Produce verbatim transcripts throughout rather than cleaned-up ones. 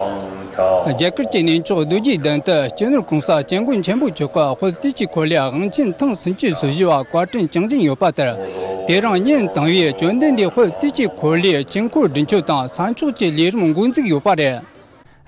རྒྱ་གར་གྱི་གནས་མཆོག་རྡོ་རྗེ་གདན་དུ་སྤྱི་ནོར་༸གོང་ས་༸སྐྱབས་མགོན་ཆེན་པོ་མཆོག་གི་དཔལ་དུས་ཀྱི་འཁོར་ལོའི་དབང་ཆེན་ཐེངས་སུམ་ཅུ་སོ་བཞི་བ་བཀའ་དྲིན་བསྐྱངས་བཞིན་ཡོད་པ་ལྟར། དེ་རིང་ཉིན་དང་པོའི་བཅོམ་ལྡན་འདས་དཔལ་དུས་ཀྱི་འཁོར་ལོའི་དཀྱིལ་འཁོར་སྒྲུབ་མཆོད་དང་ས་མཆོག་གི་ལས་རིམ་འགོ་འཛུགས་ཡོད་པ་རེད།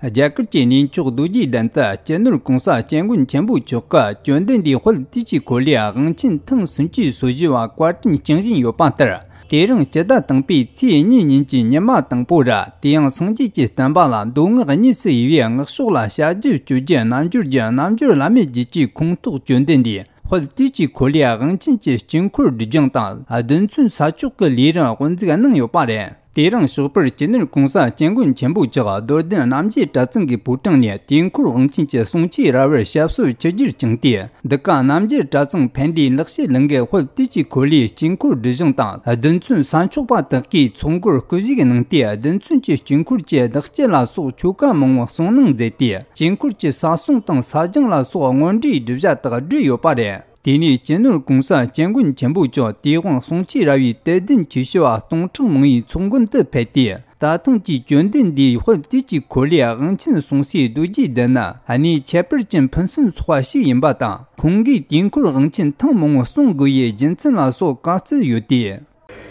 རྒྱ་གར་གྱི་གནས་མཆོག་རྡོ་རྗེ་གདན་དུ་སྤྱི་ནོར་༸གོང་ས་༸སྐྱབས་མགོན་ཆེན་པོ་མཆོག་གི་བཅོམ་ལྡན་འདས་དཔལ་དུས་ཀྱི་འཁོར་ལོའི་དབང་ཆེན་ཐེངས་སུམ་ཅུ་སོ་བཞི་བ་བཀའ་དྲིན་བསྐྱངས་བཞིན་ཡོད་པ་ལྟར། དེ་རིང་སྤྱི་ཟླ་དང་པོའི་ཚེས་གཉིས་ཉིན་གྱི་ཉི་མ་དང་པོ་ར། དེ་ཡང་སངས་རྒྱས་ཀྱི་བསྟན་པ་ལ་མདོ་སྔགས་གཉིས་སུ་དབྱེ་བའི་སྔགས་ཕྱོགས་ལ་བྱ་རྒྱུད་སྤྱོད་རྒྱུད་རྣལ་འབྱོར་རྒྱུད་རྣལ་འབྱོར་བླ་མེད་རྒྱུད་ཀྱི་ཁུངས་ཐོགས་བཅོམ་ལྡན་འདས་དཔལ་དུས་ཀྱི་འཁོར་ལོའི་དབང་ཆེན་གྱི་དཀྱིལ་འཁོར་སྒྲུབ་སྦྱོང་དང་། རྡུལ་ཚོན་ས་མཆོག་གི་ལས་རིམ་དབུ་འཛུགས་གནང་ཡོད་པ་རེད། དེ་རིང་ཞོགས་པར་སྤྱི་ནོར་༸གོང་ས་༸སྐྱབས་མགོན་ཆེན་པོ་མཆོག་རྡོར་གདན་རྣམ་རྒྱལ་གྲྭ་ཚང་གི་ཕོ་བྲང་ནས་དཀྱིལ་འཁོར་དབང་ཆེན་གྱི་གསུང་ཆོས་ར་བར་ཞབས་སོར་ཆིབས་བསྒྱུར་བསྐྱངས་ཏེ། འདི་ག་རྣམ་རྒྱལ་གྲྭ་ཚང་ཕན་བདེའི་ལེགས་བཤད་གླིང་གི་དཔལ་དུས་ཀྱི་འཁོར་ལོའི་དཀྱིལ་འཁོར་སྒྲུབ་སྦྱོང་དང་། རྡུལ་ཚོན་ས་མཆོག་པ་དག་གིས་ཚོགས་འཁོར་སྐུ་གཞུག་གནང་སྟེ། རྡུལ་ཚོན་གྱི་དཀྱིལ་འཁོར་གྱི་གདགས་སྐྱེལ་ལ་སོགས་ཆོ་ག་མང་པོ་གསུང་གནང་མཛད་དེ། དཀྱིལ་འཁོར་གྱི་ས་སྲུང་དང་ས་སྦྱང་ལ་སོགས་སྔོན་འགྲོའི་སྒྲུབ་བྱ་དག་བསྒྲུབས་ཡོད་པ་རེད། དེ་ནས་སྤྱི་ནོར་༸གོང་ས་༸སྐྱབས་མགོན་ཆེན་པོ་མཆོག་དེ་དབང་གསུང་ཆོས་ར་བའི་དད་ལྡན་ཆོས་ཞུ་བ་སྟོང་ཕྲག་མང་པོའི་ཚོགས་མགོན་དུ་ཕེབས་ཏེ། ད་ཐེངས་ཀྱི་བཅོམ་ལྡན་འདས་དཔལ་དུས་ཀྱི་འཁོར་ལོའི་དབང་ཆེན་གསུང་སའི་རྡོ་རྗེ་གདན་ནི་གནས་ཁྱད་པར་ཅན་ཕུན་སུམ་ཚོགས་པ་ཞིག་ཡིན་པ་དང་། ཁོང་གིས་དཀྱིལ་འཁོར་དབང་ཆེན་ཐེངས་མང་པོ་གསུང་དགོས་པའི་རྒྱུ་མཚན་ལ་སོགས་བཀའ་སྩལ་ཡོད་དེ།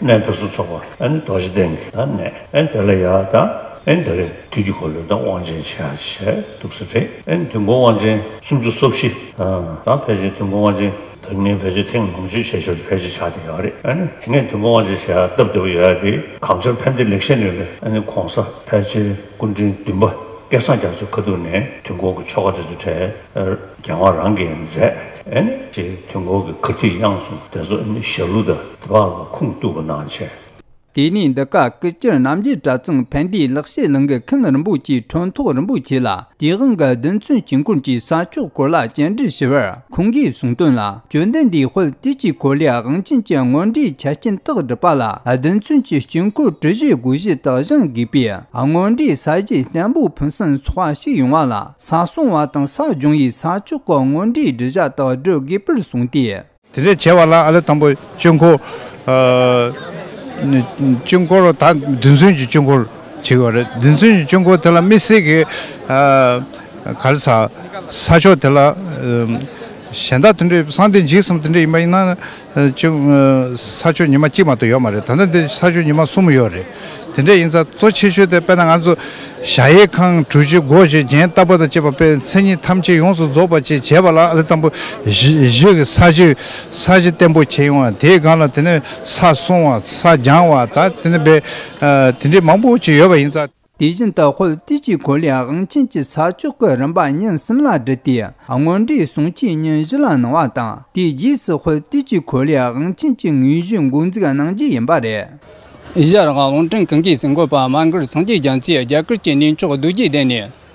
གནས་ཕུན་སུམ་ཚོགས་པ་ཨ་ནི་རྡོ་རྗེ་གདན་གྱི་ད་གནས། ཨ་ནི་དེ་ལ་ཡ་ད་ཨ་ནི་དེ་རིང་དུས་ཀྱི་འཁོར་ལོའི་ད་དབང་ཆེན་བྱས་བྱས་འདུག་ས་རེད། ཨ་ནི་དུས་འཁོར་དབང་ཆེན་སུམ་ཅུ་སོ་བཞི། ད་ཕལ་ཆེར་དུས་འཁོར་དབང་ཆེན་ད་ངས་ཕལ་ཆེར་ཐེངས་མང་ཤོས་བྱས་ཤོར་ཕལ་ཆེར་ཆགས་བསྡད་ཡོད་རེད། ཨ་ནི་ངས་དུས་འཁོར་དབང་ཆེན་བྱས་སྟབས་བདེ་པོ་ཡོད་ཡ་དེ་གངས་ཅན་ཕན་བདེ་ལེགས་བཤད་ནོས་པའི་ཨ་ནི་གོང་ས་ཕལ་ཆེར་སྐུ་ཕྲེང་བདུན་པ་སྐལ་བཟང་རྒྱ་མཚོའི་ཁ་ཐུག་ནས་དུས་འཁོར་གྱི་ཆོ་ག་དེ་ཚོ་གྲས། རྒྱལ་དབང་རང་གིས་མཛད། ཨེ་ནི་ཅིག་དུས་འཁོར་གྱི་གར་ཐིག་དབྱངས་གསུམ་དེ་ཚོ་ཨེ་ནི་ཞལ་ལུང་དང་དེ་བ་ལ་ཁུངས་གཏུགས་པ་གནང་བྱས། དེ་ནས་འདི་ག་སྐུ་སྤྱིར་རྣམ་རྒྱལ་གྲྭ་ཚང་ཕན་བདེའི་ལེགས་བཤད་གླིང་གི་མཁན་རིན་པོ་ཆེ་ཁྲོན་ཐོག་རིན་པོ་ཆེ་ལ་དེའི་དབང་གི་རྡུལ་ཚོན་དཀྱིལ་འཁོར་གྱི་ས་ཕྱོགས་སྐོར་ལ་བཅར་འདྲི་ཞུས་པར། ཁོང་གིས་གསུངས་དོན་ལ། བཅོམ་ལྡན་འདས་དཔལ་དུས་ཀྱི་འཁོར་ལོའི་དབང་ཆེན་གྱི་སྔོན་འགྲོའི་ཆ་རྐྱེན་དག་བསྒྲུབ་པ་ལ་རྡུལ་ཚོན་གྱི་དཀྱིལ་འཁོར་གྲུ་བཞི་སྒོ་བཞི་དག་བཞེངས་དགོས་པས། སྔོན་འགྲོའི་ས་གཞི་བརྟན་པོ་ཕུན་སུམ་ཚོགས་པ་ཞིག་ཡོང་བ་ལ། ས་སྲུང་བ་དང་ས་སྦྱོང་བའི་ས་ཕྱོགས་ཀྱི་སྔོན་འགྲོའི་སྒྲུབ་བྱ་དག་བསྒྲུབ་དགོས་པར་གསུངས་ཏེ། དེ་འདྲས་བྱས་པ་ལ་ཨ་ལེ་དང་པོ་དཀྱིལ་འཁོར། ཨ་དཀྱིལ་འཁོར་ད་རྡུལ་ཚོན་གྱི་དཀྱིལ་འཁོར་བྱེད་དགོས་རེད། རྡུལ་ཚོན་གྱི་དཀྱིལ་འཁོར་དེ་ལ་དམིགས་བསལ་གྱི་ཨ་ག་རེ་ཟ། ས་ཕྱོགས་དེ་ལ་ཨ་གཞན་དག་དེ་འདྲས་བསམ་གཏན་འཇིགས་གསུམ་དེ་འདྲས་ཡིན་པ་ཡིན་ན། ཅུང་ས་ཕྱོགས་ཉི་མ་གཅིག་མ་གཏོགས་ཡོད་མ་རེད། ད་ལྟ་འདི་ས་ཕྱོགས་ཉི་མ་གསུམ་ཡོད་རེད། དེ་འདྲ་ཡིན་ཙང་གཙོ་ཆེ་ཤོས་དེ་དཔེར་ན་ང་ཚོ་གཞལ་ཡས་ཁང་གྲུ་བཞི་སྒོ་བཞི་རྒྱན་བཏབ་པ་དང་བཅས་པ་དཔེ་མཚན་ཉིད་ཐམས་ཅད་ཡོངས་སུ་རྫོགས་པ་ཅིག་བྱས་པ་ལ་ཨ་ལེ་དང་པོ་གཞི་གཞི་གི་ས་གཞི་ས་གཞི་བརྟན་པོ་བྱས་ཡོང་བ་དེའི་སྒང་ལ་དེ་ནས་ས་སྲུང་བ་ས་སྦྱང་བ་ད་དེ་ནས་དཔེ་དེ་འདྲའི་མང་པོ་ཅིག་ཡོད་པ་ཡིན་ཙང་། དེ་བཞིན་དུ་དཔལ་དུས་ཀྱི་འཁོར་ལོའི་དབང་ཆེན་གྱི་ས་ཕྱོགས་ཀྱི་རིམ་པ་ཉིན་གསུམ་ལ་བསྒྲིལ་ཏེ། སྔོན་འགྲོའི་གསུང་ཆོས་ཉིན་བཞི་ལ་གནང་བ་དང་། དེའི་རྗེས་སུ་དཔལ་དུས་ཀྱི་འཁོར་ལོའི་དབང་ཆེན་གྱི་དངོས་གཞི་འགོ་འཛུགས་གནང་རྒྱུ་ཡིན་པ་རེད། གཞི་རང་རླུང་འཕྲིན་ཁང་གི་གསར་འགོད་པ་མ་མགར་སངས་རྒྱས་རྒྱ་མཚོས་རྒྱ་གར་གྱི་གནས་མཆོག་རྡོ་རྗེ་གདན་ནས།